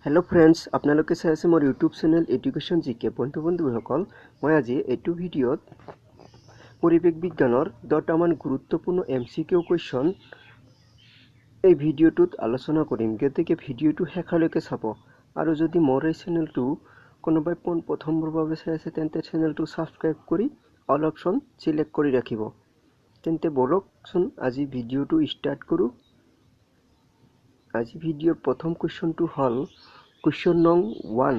Hello' friends, আপোনালোকে চাই আছে মোৰ ইউটিউব চেনেল এডুকেশ্যন জিকে। বন্ধু বান্ধৱীসকল, মই আজি এইটো ভিডিঅ'ত পৰিৱেশ বিজ্ঞানৰ 10টামান গুৰুত্বপূৰ্ণ এমচিকিউ কুৱেশ্যন এই ভিডিঅ'টোত আলোচনা কৰিম। গতিকে ভিডিঅ'টো শেষলৈকে চাব আৰু যদি মোৰ এই চেনেলটো কোনোবাই পোন প্ৰথমবাৰৰ বাবে চাই আছে, তেন্তে চেনেলটো ছাবস্ক্ৰাইব কৰি অল অপশ্যন চিলেক্ট কৰি ৰাখিব। তেন্তে ব'লকচোন, আজি ভিডিঅ'টো ষ্টাৰ্ট কৰোঁ। আজি ভিডিঅ'ৰ প্ৰথম কুৱেশ্যনটো হ'ল কুৱেশ্যন নং 1,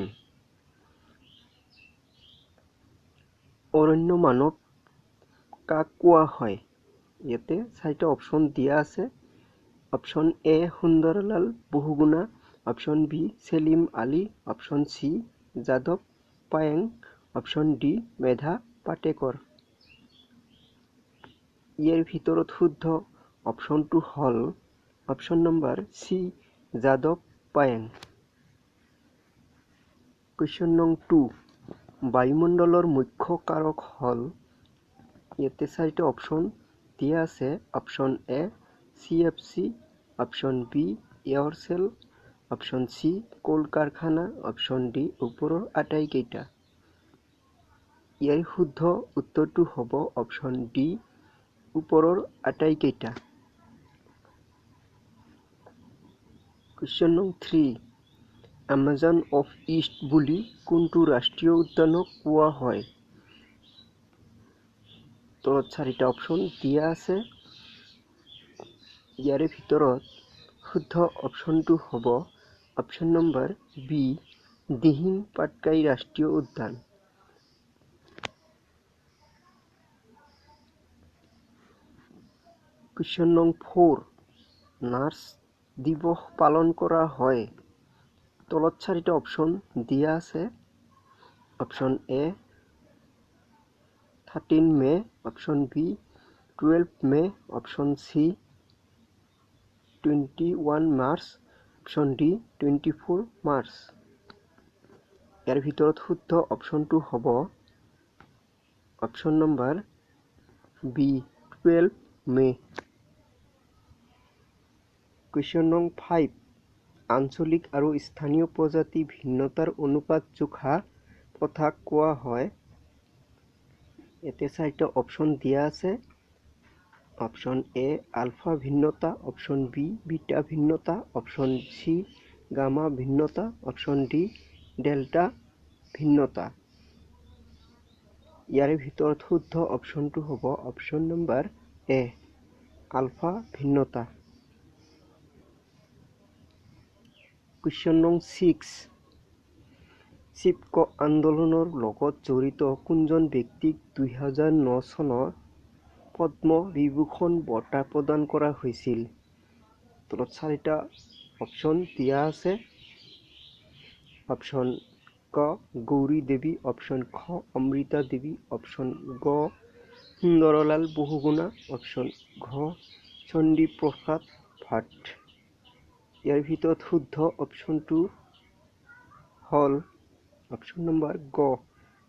অৰণ্য মানৱ কাক কোৱা হয়? ইয়াতে চাৰিটা অপশ্যন দিয়া আছে। Option A Sunderlal Bahuguna, option B Salim Ali, option C Jadav Payeng, option D Medha Patekar. ইয়াৰ ভিতৰত শুদ্ধ অপশ্যনটো হ'ল option number C Jadav Payeng. Question নং 2, বায়ুমণ্ডলৰ মুখ্য কাৰক হ'ল? ইয়াতে চাৰিটা অপশ্যন দিয়া আছে। Option A CFC, option B Aircel, option C কল কাৰখানা, অপশ্যন ডি ওপৰৰ আটাইকেইটা। ইয়াৰ শুদ্ধ উত্তৰটো হ'ব অপশ্যন ডি ওপৰৰ আটাইকেইটা। কুৱেশ্যন নং 3, আমাজন অফ ইষ্ট বুলি কোনটো ৰাষ্ট্ৰীয় উদ্যানক কোৱা হয়? তলত চাৰিটা অপশ্যন দিয়া আছে। ইয়াৰে ভিতৰত শুদ্ধ অপশ্যনটো হ'ব option number B Dihing Patkai ৰাষ্ট্ৰীয় উদ্যান। কুৱেশ্যন নং 4, নাৰ্ছ দিৱস পালন কৰা হয়? তলত চাৰিটা অপশ্যন দিয়া আছে। Option A 13 May, option B 12 May, option C 21 March, option D 24 March. ইয়াৰ ভিতৰত শুদ্ধ অপশ্যনটো হ'ব option number B 12 May. Question নং 5, আঞ্চলিক আৰু স্থানীয় প্ৰজাতি ভিন্নতাৰ অনুপাত জোখা প্ৰথাক কোৱা হয়? ইয়াতে চাৰিটা অপশ্যন দিয়া আছে। অপশ্যন এ আলফা ভিন্নতা, অপশ্যন বি বিটা ভিন্নতা, অপশ্যন চি গামা ভিন্নতা, অপশ্যন ডি ডেল্টা ভিন্নতা। ইয়াৰে ভিতৰত শুদ্ধ অপশ্যনটো হ'ব অপশ্যন নম্বৰ এ আলফা ভিন্নতা। কুৱেশ্যন নং 6, চিপক আন্দোলনৰ লগত জড়িত কোনজন ব্যক্তিক 2009 চনত পদ্ম বিভূষণ বঁটা প্ৰদান কৰা হৈছিল? তলত চাৰিটা অপশ্যন দিয়া আছে। অপশ্যন ক গৌৰী দেৱী, অপশ্যন খ অমৃতা দেৱী, অপশ্যন গ সুন্দৰলাল বহুগুণা, অপশ্যন ঘ চণ্ডী প্ৰসাদ ভাট। ইয়াৰ ভিতৰত শুদ্ধ অপশ্যনটো হ'ল অপশ্যন নম্বৰ গ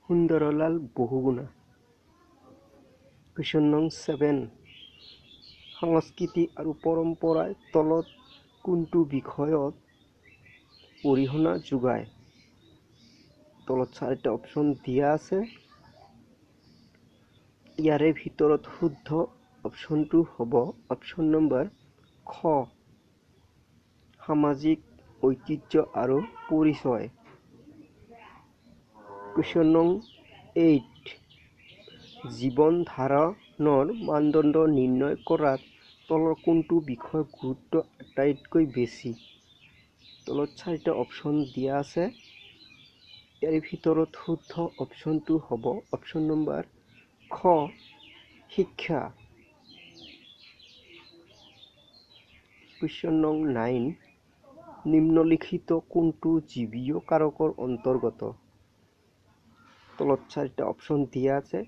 সুন্দৰলাল বহুগুণা। কুৱেশ্যন নং 7, সংস্কৃতি আৰু পৰম্পৰাই তলত কোনটো বিষয়ত অৰিহণা যোগায়? তলত চাৰিটা অপশ্যন দিয়া আছে। ইয়াৰে ভিতৰত শুদ্ধ অপশ্যনটো হ'ব অপশ্যন নম্বৰ খ সামাজিক ঐতিহ্য আৰু পৰিচয়। কুৱেশ্যন নং 8, জীৱন ধাৰণৰ মানদণ্ড নিৰ্ণয় কৰাত তলৰ কোনটো বিষয়ৰ গুৰুত্ব আটাইতকৈ বেছি? তলত চাৰিটা অপশ্যন দিয়া আছে। ইয়াৰ ভিতৰত শুদ্ধ অপশ্যনটো হ'ব অপশ্যন নম্বৰ খ শিক্ষা। কুৱেশ্যন নং 9, নিম্নলিখিত কোনটো জীৱীয় কাৰকৰ অন্তৰ্গত? তলত চাৰিটা অপশ্যন দিয়া আছে।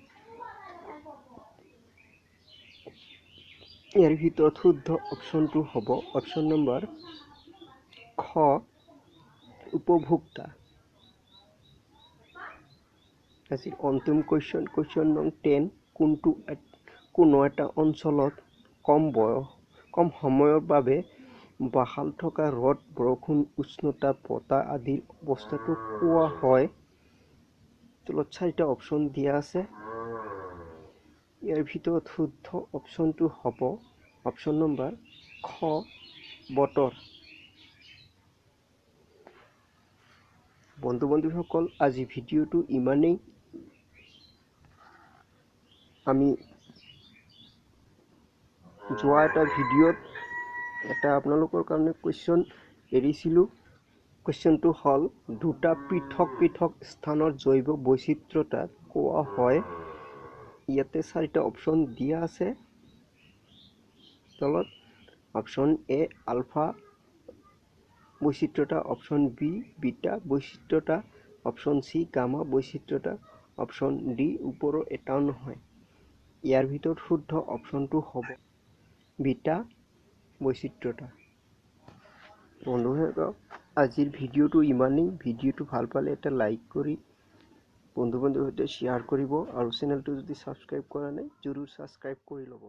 ইয়াৰ ভিতৰত শুদ্ধ অপশ্যনটো হ'ব অপশ্যন নম্বৰ খ উপভোক্তা। আজিৰ অন্তিম কুৱেশ্যন, কুৱেশ্যন নং 10, কোনটো কোনো এটা অঞ্চলত কম সময়ৰ বাবে বাহাল থকা ৰ'দ, বৰষুণ, উষ্ণতা, বতাহ আদিৰ অৱস্থাটো কোৱা হয়। তলত চাৰিটা অপশ্যন দিয়া আছে। ইয়াৰ ভিতৰত শুদ্ধ অপশ্যনটো হ'ব অপশ্যন নম্বৰ খ, বতৰ। বন্ধু বান্ধৱীসকল, আজি ভিডিঅ'টো ইমানেই। আমি যোৱা এটা ভিডিঅ'ত এটা আপোনালোকৰ কাৰণে কুৱেশ্যন এৰিছিলোঁ। কুৱেশ্যনটো হ'ল, দুটা পৃথক পৃথক স্থানৰ জৈৱ বৈচিত্ৰতাক কোৱা হয়। ইয়াতে চাৰিটা অপশ্যন দিয়া আছে তলত। অপশ্যন এ আলফা বৈচিত্ৰতা, অপশ্যন বি বিটা বৈচিত্ৰতা, অপশ্যন চি গামা বৈচিত্ৰতা, অপশ্যন ডি ওপৰৰ এটাও নহয়। ইয়াৰ ভিতৰত শুদ্ধ অপশ্যনটো হ'ব বিটা বৈচিত্ৰতা। বন্ধুসকল, আজিৰ ভিডিঅ'টো ইমানেই। ভিডিঅ'টো ভাল পালে এটা লাইক কৰি বন্ধু বান্ধৱীৰ সৈতে শ্বেয়াৰ কৰিব আৰু চেনেলটো যদি ছাবস্ক্ৰাইব কৰা নাই, জৰুৰ ছাবস্ক্ৰাইব কৰি ল'ব।